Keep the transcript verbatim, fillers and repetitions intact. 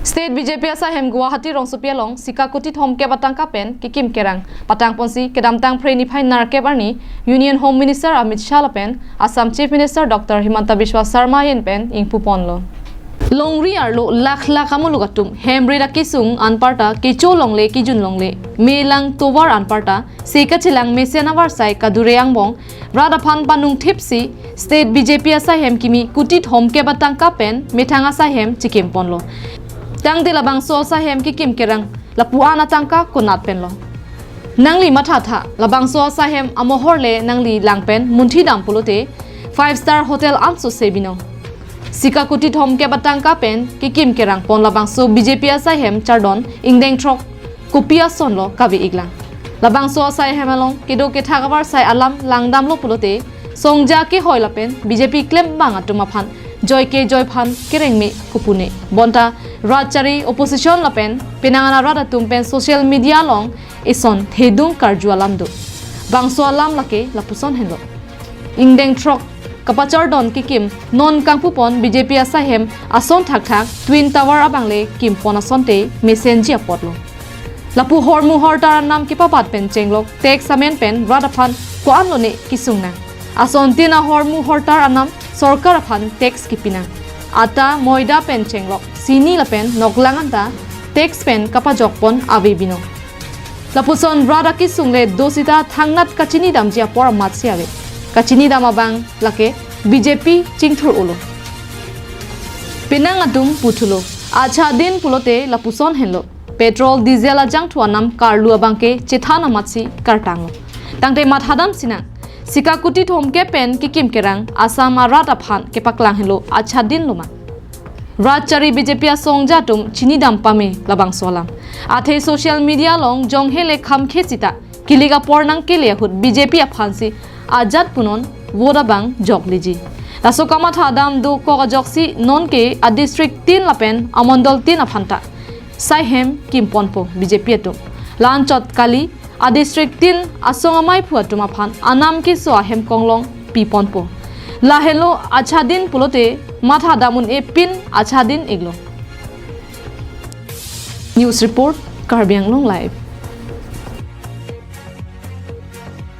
State B J P asaihem Guwahati rongsopi along sika kuti thomkep atangka pen kekim kerang patang ponsi kedamtang Phre niphai nerkep arni Union Home Minister Amit Shah lapen Assam Chief Minister Doctor Himanta Biswa Sarma ahin pen ingpu ponlo. Longri arlo lakh lakh amuluk atum hemrit akesung anparta kecho longle kejun longle melang tovar anparta se kachelang mesen avarsai kadure angbong rat aphan panung thipsi State B J P asaihem kimi kuti thomkep atangka pen methang asaihem chikim ponlo. Tangte labangso asaihem kekim kerang lapu-an atangka konat penlo. Nangli mathatha, labangso asaihem amohor le nangli lang pen munthi dam pulote five star hotel anso se binong. Sika kuti thomkep atangka pen kekim kerang pon labangso B J P asaihem chardon ingdeng throk kopi asonlo kave-iklang. Labangso asaihem along kedo kethak avarsai alam langdamlo pulote songja kehoi lapen B J P klembang atum aphan joike joiphan kerengme kupune. Bonta rat chari opposition lapen penang ana rat atum pen social media along ison thedung karju alam do. Bangso alam lake lapuson henlo. Ingdeng throk kapachardon kekim non kangpu pon B J P asaihem ason thakthak Twin Tower abang le kim pon asonte mesenji apotlo. Lapu hormu hortar anam kepabat pen chenglok tax amen pen rat aphan ko-an lone kesung nang. Asontin ahormu hortar anam sorkar aphan tax kepi nang. Atta, moida pen chenglok sini lapen noklang anta tax pen kapajok pon ave binong. Lapuson rat akesung le do sita thangnat kachini damji apor amatsi ave. Kachini dam abang lake B J P chingthur-olo. Penang atum puthulo. Achha din pulote lapuson henlo. Petrol, diesel ajangthu anam karlu abang ke chethan amatsi kartanglo. Tangte mathadam sinang. Sika kuti thomkep pen kekim kerang Assam arat aphan kepaklang henlo achha din loma. Rat chari B J P asongja atum chinidam pame labangso alam. Athe social media along jonghe le khamkhe sita kilik apor nangkele ahut B J P aphansi ajat punon vote abang jokleji. Laso kamathadam dokok ajoksi nonke adistrict tin lapen amondol tin aphanta saihem kim ponpo B J P atum. La-anchot kali adistrict tin asong amaiphu atum aphan anam keso ahem konglong pi ponpo. Lahenlo achha din pulote mathadam un-e pin achha din-iklo. News report, Karbi Anglong Live.